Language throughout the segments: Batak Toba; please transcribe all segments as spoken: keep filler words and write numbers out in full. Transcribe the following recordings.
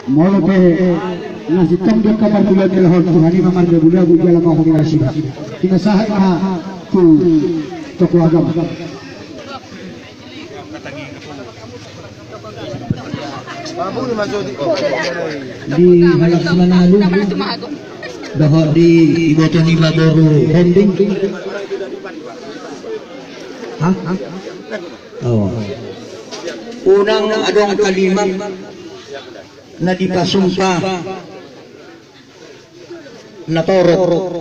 Molo pe na sintong di angka parmula ni laho on, Tuhan i ma mardabu-dabu jala ma hona nasida. Pinasahat ma tu tokoh agama. Di halak Simanalung dohot di iboto ni ma boru Hombing. Hah? Oh. Unang adong kalimat na dipasumpa na torop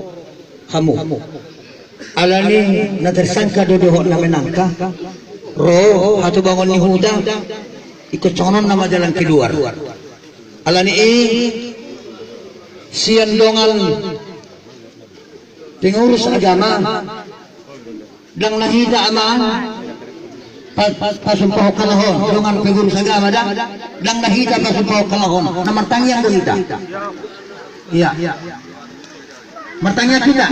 hamu. Alani na tersangka do dohot na menangka, ro hatubangon ni huta, ingkon songon on nama jalan keluar. Alani i sian dongan pengurus agama, ndang na hita amang pa-, pa-, pasumpahon halak on, dongan pengurus agama da, ndang na hita pasumpahon halak on, na martangiang do hita. Iya. Martangiang hita.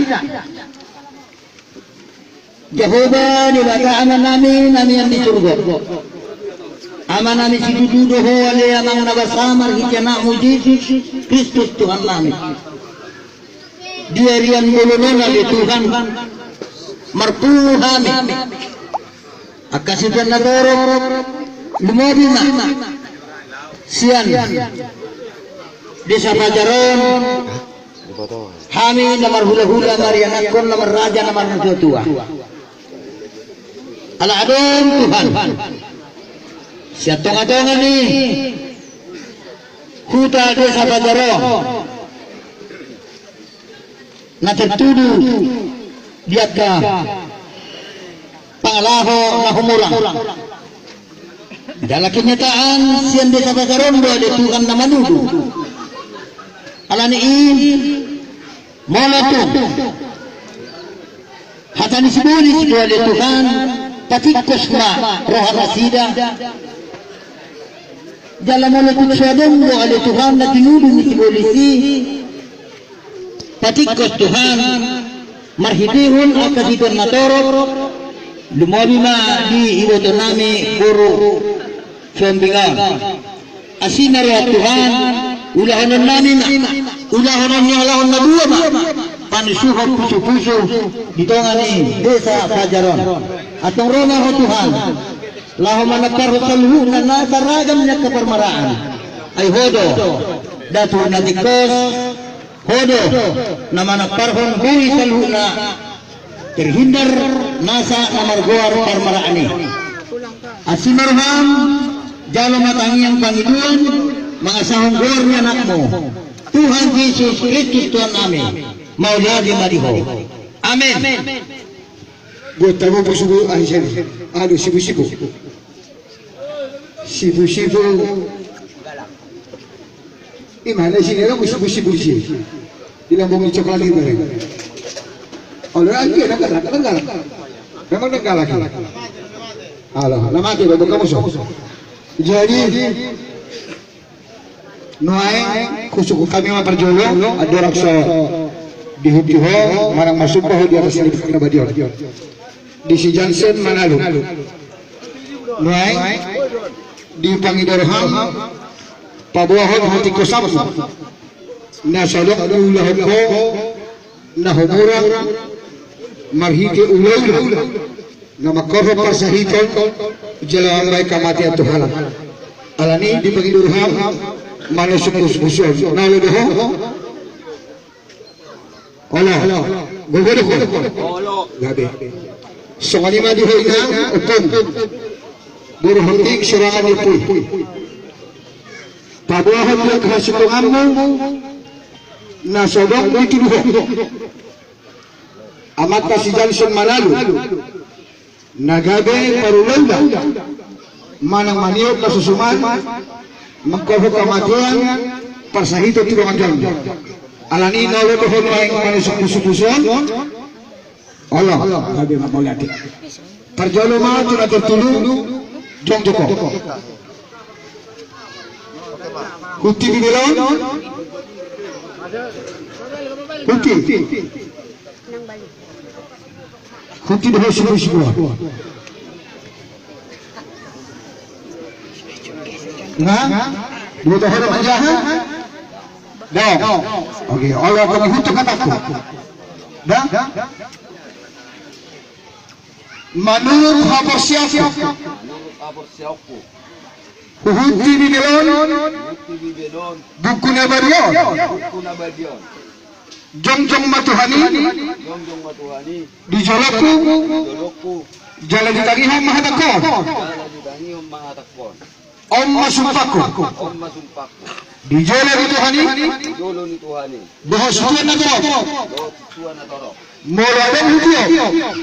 Jahowa Debata Amanami na nian di surgo. Amanami situtu do Ho ale Amang na basa marhite Anakmu Jesus Kristus Tuhannami. Di arian bolon on ale Tuhan, marpungu hami angka sian na torop, lumobi ma sian desa Pajar on, hami na marhulahula, marianakhon, na marraja, na marnatuatua. Ala adong Tuhan sian tongatonga ni huta desa Pajar on na tertudu di angka pangalaho na humurang. Jala kenyataan sian desa Pajar on do ale Tuhan na manudu. Alani i molo tung hata ni sibolis do ale Tuhan, patingkos ma roha nasida. Jala molo tung so adong do ale Tuhan na tinudu ni sibolis i, patingkos Tuhan, marhitehon angka situan na torop, lumobi ma di ibotonami boru Sombing on. Asi ma roha Tuhan, ulahononnami ma, ulahonon ni halak on na dua ma, panusuhon pusupusu di tonga ni desa Pajar on. Antong ro ma Ho Tuhan, laho manamparhon saluhutna nasa ragam ni angka parmaraan. Ai Ho do datu na tingkos, Ho do na manamparhon boi saluhutna terhindar nasa na margoar parmaraan i. Asi ma roham, jalo ma tangiang pangidoan, mangasahon goar ni Anakmu, Tuhan Jesus Kristus Tuhannami. Mauliate ma di Ho. Amen. Buat tamu pusubu ahi sen. Aduh, sibu-sibu. Sibu-sibu. Ima na sini ada sibu-sibu sini. Di lambung ni coklat ini. Olo, lagi ada galak, ada galak. Memang ada galak. Alo, na mate do kamu so. Jadi nuaeng husungkun hami ma parjolo, andorang so dihuti ho manang marsumpah ho di atas ni Buku Nabadia on. Di si Jansen Manalu. Nuaeng dipangido roham, paboahon hatingkosanmu na so adong diulahon ho na humurang marhite ulaula na mangkorhon parsahiton jala mambahen hamatean tu halak. Alani dipangido roham manusuk pusupusu on. Na olo do ho? Olo. Gogo do ho? Gabe. Songon i ma di ho inang, ompung. Boru Hotik, sorangan ni ompu i. Paboahon di angka hasintongmu na so adong dituduhon amanta si Jansen Manalu na gabe parulaula manang maniop na so suman mangkorhon hamatean parsahiton tu dongan jolma. Alani na olo do ho nuaeng manusuk pusupusu on? Olo. Gabe ma, mauliate. Parjolo ma tu na tertudu, jongjong ho. Huti di belon. Huti. Huti do ho sibu-sibu. Nga? Diboto ho do manjaha? Dang. Oke, olo, anggo huhut hatangku. Dang. Manurut haporseaonku. Manurut haporseaonku. Huhut di Bibel on. Huhut di Bibel on. Buku na badia on. Buku na badia on. Jongjong ma Tuhan i. Jongjong ma Tuhan i. Di jolongku. Di jolongku. Jala ditangihon ma hatangkon. Jala ditangihon ma hatangkon. On ma sumpangku. On ma sumpangku. Di jolo ni Tuhan i. Di jolo ni Tuhan i. Dohot situan na torop. Dohot situan na torop. Molo adong hutiop.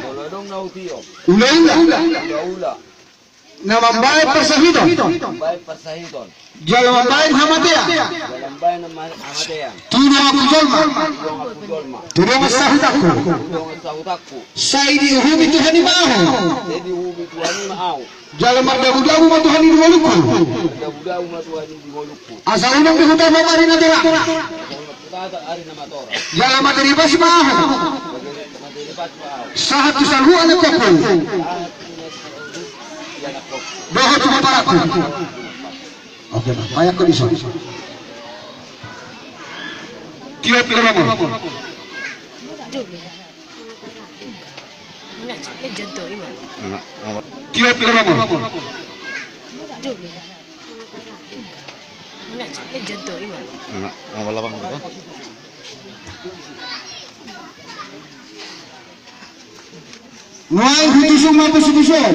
Molo adong na hutiop. Ulaula. Ulaula. Na mambahen parsahiton. Mambahen parsahiton. Jala mambahen hamatean. Jala mambahen hama-, hamatean. Tu donganku jolma. Tu donganku jolma. Tu dongan sahutanku. Tu dongan sahutanku. Sai diuhumi Tuhan i ma ahu. Sai diuhumi Tuhan i ma ahu. Jala mardabudabu ma Tuhan i di ngolungku. Mardabudabu ma Tuhan i di ngolungku. Asa unang be hutapa ari na torang. Asa unang be hutapa ari na torang. Jala marderipasi ma ahu. Jala marderipasi ma ahu. Sahat tu saluhut na ingkongku. Sahat tu na saluhut na ingkongku. Dohot tu pomparanku. Oke, Bang. Payak ko dison. Tiop lelomor. Tiop lelomor. Nuaeng hutusuk ma pusupusu on.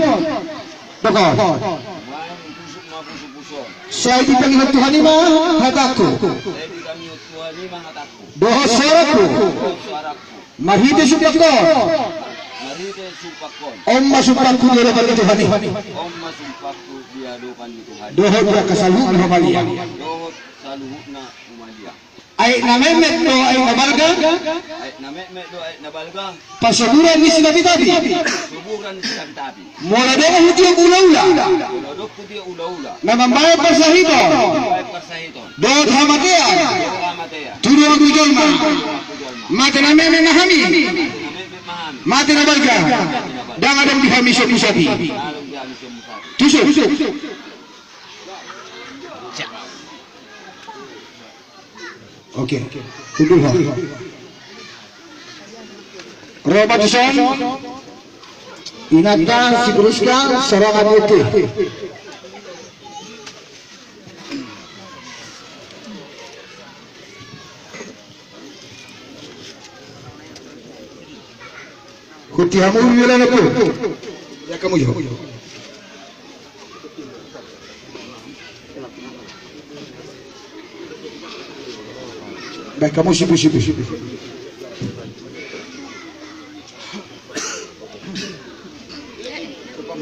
Dokon. Sai ditangihon Tuhan i ma hatangku. Dohot soarangku. Marhite sumpangkon. On ma sumpangku di adopan ni Tuhan i. Dohot di angka saluhut na humaliang. Aek na metmet do aek na balga. Aek na metmet do aek na balga. Pasoburan ni sinapitapi. Pasoburan ni sinapitapi. Molo adong hutiop ulaula. Molo adong hutiop ulaula. Na mambahen parsahiton. Mambahen parsahiton. Dohot hamatean. Dohot hamatean. Tu donganku jolma. Tu donganku jolma. Mate na metmet ma hami. Mate na metmet ma hami. Mate na balga. Mate na balga. Ndang adong di hami sombu sapi. Ndang adong di hami sombu sapi. Tusuk. Oke, hundul ho. Ro ma tuson. Inanta si Priska, sorangan ni oke. Huti hamu di dalam aku. Ya kamu jo. Baik, kamu sipu-sipu.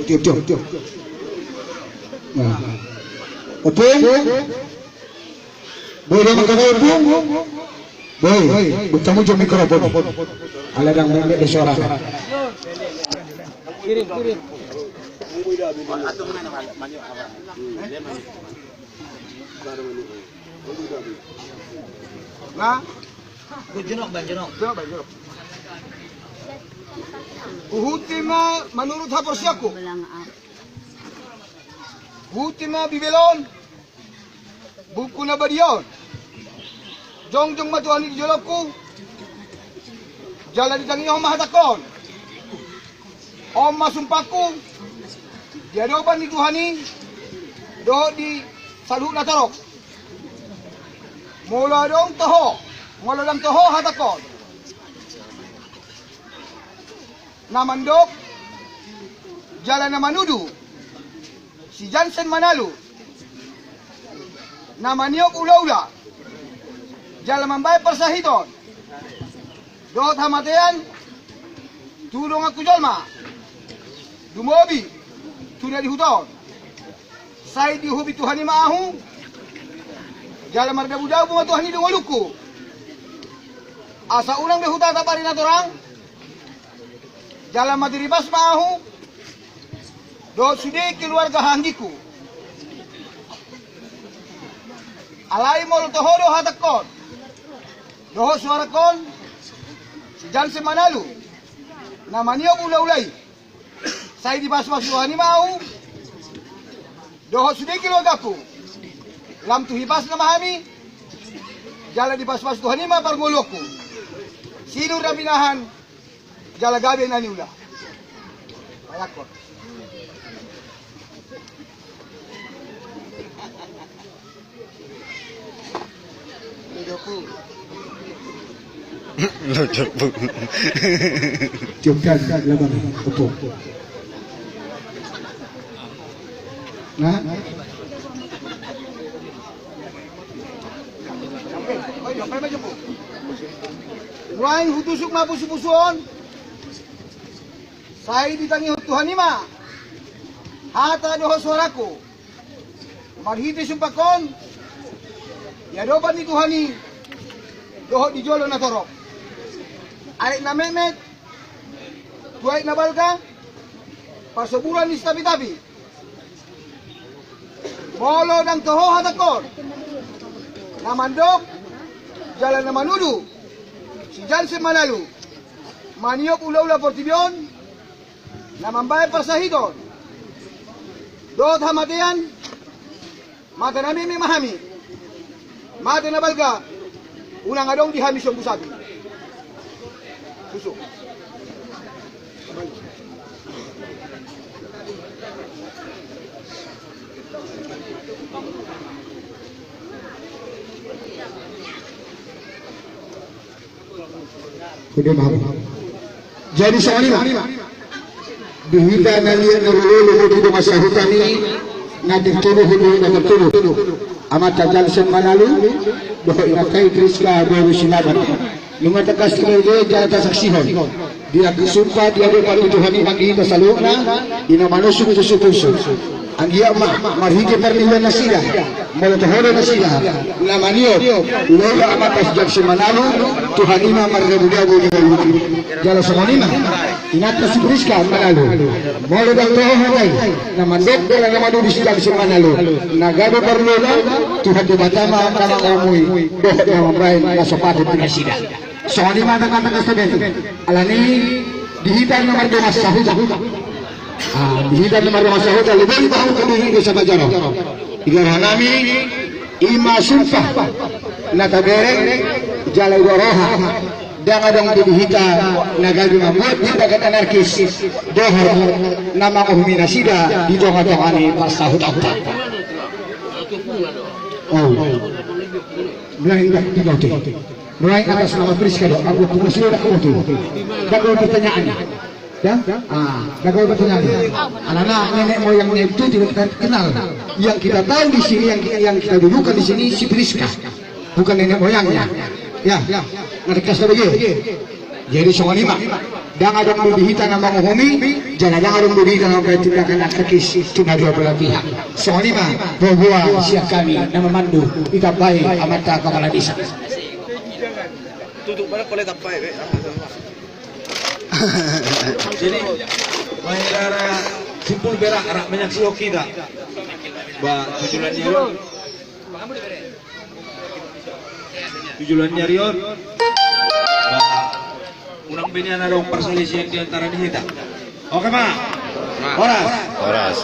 Tiup, tiup, tiup. Nah. Opung. Boi, dia makan opung. Boi, buat kamu jom mikrofon. Ala dang meme de suara. Kirim, kirim. Nah. Jonok, Bang, jonok. Jonok, Bang, jonok. Huhuti ma manurut haporseaonku. Huhuti ma Bibel on. Buku na badia on. Jongjong ma Tuhan i di jolongku. Jala ditangihon ma hatangkon. On ma sumpangku di adopan ni Tuhan i dohot di saluhut na torop. Molo adong toho, molo ndang toho hatangkon na mandok jala na manudu si Jansen Manalu, na maniop ulaula jala mambahen parsahiton dohot hamatean tu donganku jolma, dumobi tu na di huta on. Sai diuhumi Tuhan i ma ahu, jala mardabudabu ma Tuhan i di ngolungku. Asa unang be hutatap ari na torang, jala marderipasi ma ahu dohot sude keluarga hahanggingku. Alai molo toho do hatangkon dohot suarangkon, si Jansen Manalu na maniop ulaula i, sai dipasupasu Tuhan i ma ahu dohot sude keluargaku. Lam tu hipasna ma hami, jala dipasupasu Tuhan i ma parngoluonku. Sinur na pinahan, jala gabe na niula. Bayangkon. Tiupkan labang tepung. Nah. Nuaeng hutusuk ma pusupusu on. Sai ditangihon Tuhan i ma hata dohot soarangku. Marhite sumpangkon di adopan ni Tuhan i dohot di jolo na torop. Aek na metmet tu aek na balga, parsoburan ni sitapitapi. Molo ndang toho hatangkon na mandok jala na manudu si Jansen Manalu maniop ulaula portibi on, na mambaen parsahiton dohot hamatean, mata na metmet ma hami, mata na balga unang adong di hami sombu sapi. Susu. Jadi songon i ma di hita na liat na lolo di dongan sahuta i, na tertuduh, na tertuduh amanta Jansen Manalu dohot inanta i Priska boru Sinaga. Nunga tangkas tinodo jala tasaksihon di angka sumpah di adopan ni Tuhan i anggi hita saluhutna, di na manusuk pusupusu. Anggiat ma marhite parniulaan nasida, molo toho do nasida na maniop ulaula amanta si Jansen Manalu, Tuhan i ma mardabudabu di ngoluna. Jala songon i ma inanta si Priska Manalu, molo ndang toho hata i na mandok jala na manudu si Jansen Manalu, na gabe parulaula, Tuhan Debata ma na mangomohi dohot na mambaen na so patut di nasida. Songon i ma tangkas-tangkas tadi. Alani di hita na mardongan sahuta. Ah, di hita na mardongan sahuta, lebih bahu ke di desa Bajaro. Di rohanami i ma sumpah na tabereng jala i do roha. Ndang adong be di hita na gabe mambuat tindakan anarkis dohot na manguhumi nasida di tonga-tonga ni parsahuta-huta. Oh. Mulai indah di boti. Nuaeng atas nama Priska do, aku aku masih ada aku tu. Gagal pertanyaan. Ya? Ah, gagal pertanyaan. Alana nenek moyangnya itu tidak kita kenal. Yang kita tahu di sini, yang, yang kita dudukkan di sini si Priska, bukan nenek moyangnya. Ya, ngerti kasih lagi. Jadi songon i ma. Ndang adong be di hita na manguhumi, jala ndang adong be di hita na mambaen tindakan anarkis tu na dua belah pihak. Songon i ma, boa-boa sian hami na mamandu, ditambai amanta kepala desa. Tutup mana boleh tambai be. Jadi, main rara simpul berak, arak menyaksi hoki tak? Ba, tujuan dia. Tujuan nyari on. Unang be nian adong parsalisian di antara ni hita. Oke ma. Horas. Horas.